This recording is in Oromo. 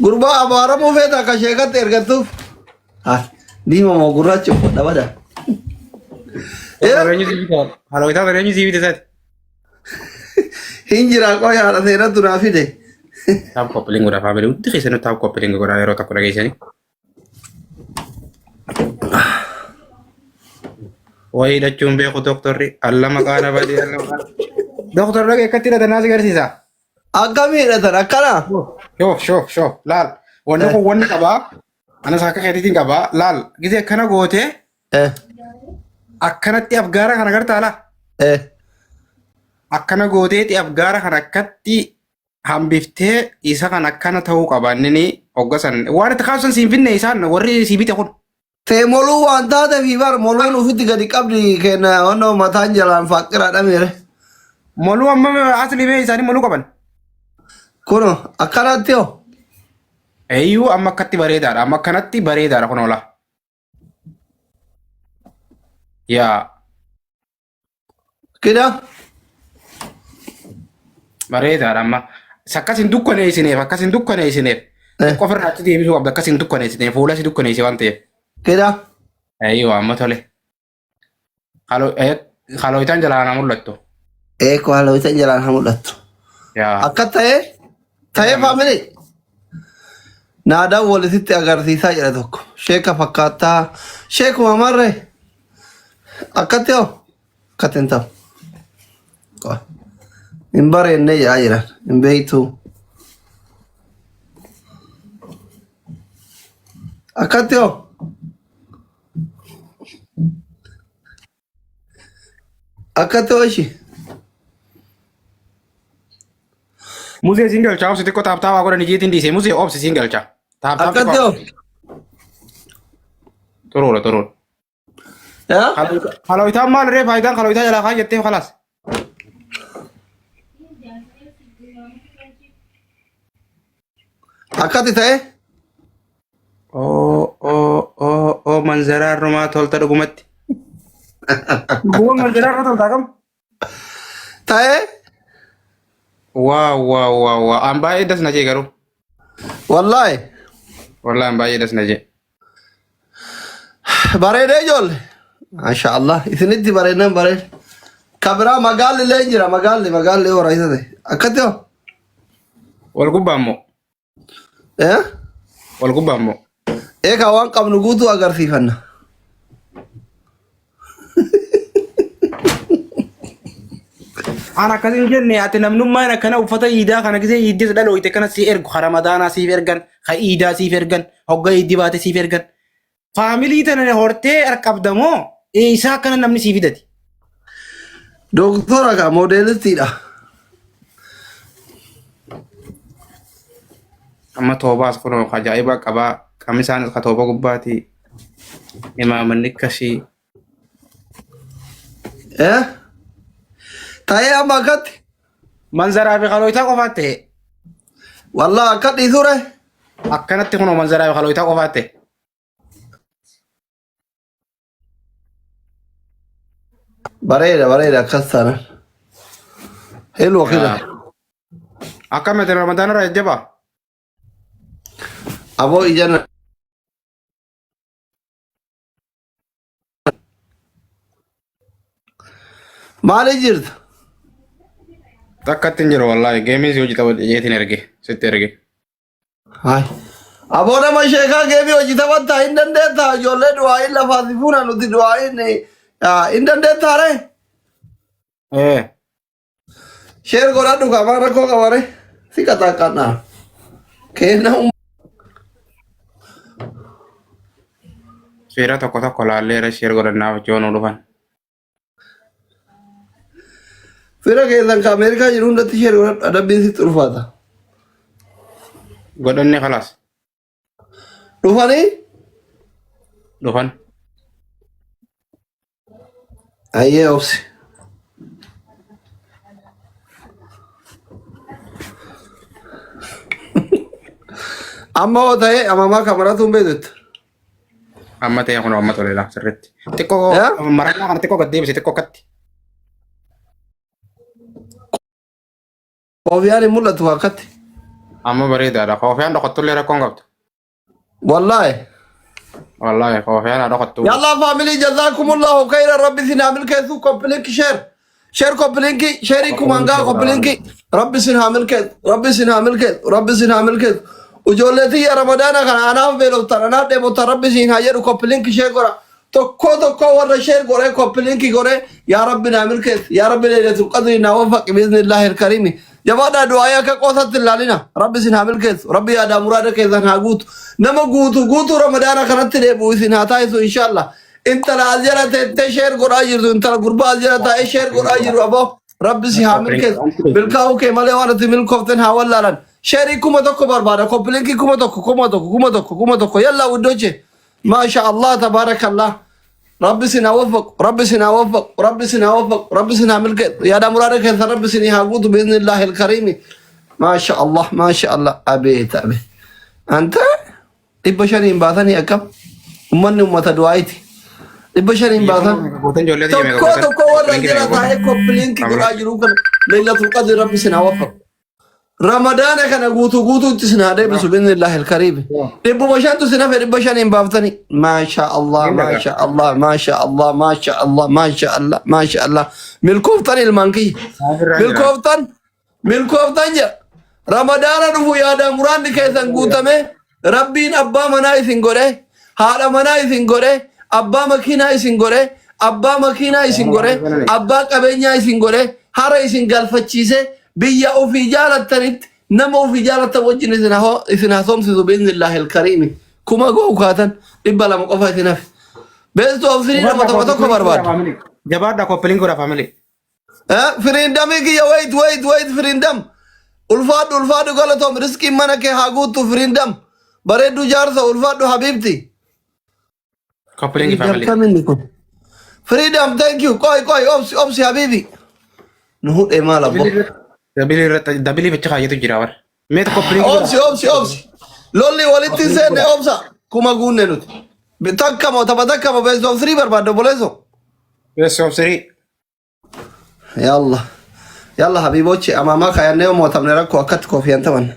Gurbaa abaaramuu feeta akka sheekatti ergattuuf. Ah, diima moo gurraacha uffadha bada. Eenyu sii bita? Halooyitaa eenyu sii bite isaati? Hin jira qoya haadha seenattu naa fide. Taap koppiliin godhaa faamilii hundi keessanuu taap koppiliin godhaa yeroo tokko dhageessanii. Wayii hidhachuun beeku doktorri alla maqaa na badee alla maqaa. Doktor dhagee akkatti hidhatan naa si garsiisa. Akkamii hidhatan akkana? Shoof shoof shoof laal wanni kun wanni qabaa anas akka keetiitiin qabaa laal gisee akkana gootee akkanatti afgaara kana gartaa laa akkana gooteeti afgaara kana akkatti hambiftee isa kan akkana ta'uu qaba inni hoggasan waan itti kaasusan siin finne isaan warri sii bite kun. Tee moluu waan taateef bar moluun ofitti gadi qabdi kenna wannoo mataan jalaan faaqqiraa dhameere. Moluu amma asli mee isaanii moluu qaban. Kuno akkanatti hoo. Eeyyuu amma akkatti bareedaadha amma akkanatti bareedaadha kun oola. Yaa. Kida. Bareedaadha amma. Isa akkas hin dukkaneessineef akkas hin dukkaneessineef. Xiqqoo ofirraa achi deebisuu qabda akkas hin dukkaneessineef fuula si dukkaneesse waan ta'eef. Kida. Eeyyuu amma tole. Kalooyitaan jalaa na mul'attu. Eekoo halooyitaan jalaan haa mul'attu. Yaa. Akka ta'e ta'e faamilii. Naadaan walisitti agarsiisaa jedha tokko. Sheeka fakkaattaa. Sheekuma marree. Akkatti hoo? Akkatti hin ta'u. Qoy. Hin bareenne jedhaa jiran. Hin beektu. Akkatti hoo? Akkatti hoo ishii? Musee siin galcha obsi xiqqoo taaptaa waa godhan ijiitiin dhiise musee obsi siin galcha. Taaptaa Akkatti hoo? Xuruura xuruura. Yaa? Kalooyitaan maal ree faayidaan kalooyitaa jalaa kaa jettee kalaas. Akkatti ta'e? Oo oo oo oo manzaraa irrumaa tolta dhugumatti. Dhuguma manzaraa irra tolta kam? Ta'e? Waaw waaw waaw waaw an baay'ee das na jee garuu. Wallaahi. Wallaahi an baay'ee das na jee. Bareedee ijoollee. Masha Allah. Isinitti bareednan bareeda. Ka biraa magaalli illee hin jira. Magaalli magaalli yoo raayisa ta'e. Akkatti hoo? Wal gubbaa immoo. Eh? Wal gubbaa immoo. Eegaa waan qabnu guutuu agarsiifanna. An akkas hin jenne ati namnummaan akkana uffata iidaa kana gisee iiddis dhalooyte kana si ergu ka ramadaanaa siif ergan ka iidaa siif ergan hogga iiddi baate siif ergan. Faamilii tana hortee harqabda moo eessaa akkana namni sii fidati? Doktora kaa moodeelistiidha. Amma toobaas kun ajaa'ibaa qabaa qamisaanis ka tooba gubbaati imaamanni akkasii. Eh? Ta'ee amma akkatti. Manzaraa fi kalooyitaa qofaa ta'e Wallah akka dhiisure. akkanatti kunoo manzaraa fi kalooyitaa qofaa ta'e. Bareeda bareeda akkas taanaan. Hello kida. Akkamitti Ramadaan irraa jajjabaa? Aboo ija na. Maali jirta? Takkatti hin jiru wallaahi geemii si hojii tapha jeetiin erge sitti erge. Hai. Aboo nama sheekaa geemii hojii taphattaa hin dandeettaa ijoollee du'aa'iin lafaa si fuuna nuti du'aa'iin hin dandeettaa ree? Ee Sheer godhadhu kamaa rakkoo qabare si qaxaqqadha. Kenna Seera tokko tokko laalleera sheer godhannaaf yoo nu dhufan. Fira keessan ka Ameerikaa jiru hundatti sheer godhadhu adabbiin sitti ulfaata. Godhanne kalaas Dhufanii dhufan. Ayyee obsi. Amma hoo ta'e amamaa kamaratu hin beektu. Amma ta'e kun amma toleera sirriitti. Xiqqoo Yaa? marannaa kana xiqqoo gad deebise xiqqoo akkatti. Koofiyaan hin mul'atu akkatti. Amma bareedaadha. Koofiyaan dhokattullee rakkoon qabdu. Wallaahi. Wallaahi koofiyaan haa dhokattu. Yalla family, jazakumullahu khairan. Rabbi sin haa milkeessu. Copy link, share. Share, copy link, share kumangaa copy link. Rabbi sin haa milkeessu. Rabbi sin haa milkeessu. Rabbi sin haa milkeessu. Ijoollee tiyya, Ramadaana kana anaaf beeloftan, anaaf dheebottan Rabbi sin haa jedhu. Copy link, share godha. Tokko tokko warra share godhee, copy link godhee, yaa Rabbi naa milkeessu. Yaa Rabbi Lailatul Qadri naa waffaqi biiznillaahi alkariimi. Jabaadhaa, du'aayii akka qoosatti hin laalina. Rabbi isin haa milkeessu. Rabbi yaadaa muraada keessan haa guutu. Nama guutu guutuu Ramadaana kanatti deebi'u isin haa taasisu inshallah. Intala as jala teettee share godhaa jirtu, intala gurbaa as jala taa'ee share godhaa jiru, aboo Rabbi si haa milkeessu. Milkaa'uu kee malee waan ati milkooften haa wallaalan. Share 1000 barbaada. Copy link 1000, 1000, 1000, 1000. Yallaa wuddooche. Maasha Allah, tabaarakallah. Rabbi sin haa waffaqu, Rabbi sin haa waffaqu, Rabbi sin haa waffaqu, Rabbi sin haa milkeessu. Yaada muraada keessan Rabbi sin haa guutu biiznillaahi alkariimi. Maasha Allah, maasha Allah. Abeet abeet. Anta 500n baasanii akkam? Ummanni ummata du'aayiti. 500n baasan. Gootan ijoollee tiyya meeqa Tokko gootan? tokko warra Copy link jala meeqa gootan? taa'ee copy link godhaa jiru kana Lailatul Qadr Rabbi sin haa waffaqu. Ramadaana kana guutuu guutuutti isin haa deebisu biiznillaahi alkariimi. 500tu isin hafe, 500n baaftanii. Maasha Allah, maasha Allah, maasha Allah, maasha Allah, maasha Allah, maasha Allah. Milkooftan ilmaan kiyya. Milkooftan, milkooftan jedha. Ramadaana dhufu yaada muraanni keessan guutame, Rabbiin abbaa manaa isin godhe, haadha manaa isin godhe, abbaa makiinaa isin godhe, abbaa makiinaa isin godhe, abbaa qabeenyaa isin godhe, hara isin galfachiise, biyya ofii jaalattanitti nama ofii jaalattan wajjin isin hasoomsisu biiznillaahi alkariimi. Kuma goo kaatan, 200 qofa isin hafe. Best of three, nama tokko tokko barbaada. Jabaadha, copy link godha family. Freedom kiyya, wait, wait, wait, freedom. Ulfaadhu, ulfaadhu, galatoom. Riskiin mana kee haa guuttu, freedom. Bareedduu jaarsa, ulfaadhu habiibti. Copy link Freedom family. kaminni kun? Freedom, thank you. Qoy, qoy, obsi, obsi habiibi. Nu hudhee maal abbo? Double irratti double bicha kaayyatu jira bara. Mee copy link godha. Obsi, obsi, obsi. Lolli walitti hin seenne, obsa. Kuma guunne nuti. Takka moo tapha takka moo best of three barbaadde, obboleessoo? Best of three. Yalla. Yalla habibochi, amaamaa kaayannee mootamne rakkoo akkatti koofiyaan taphanna.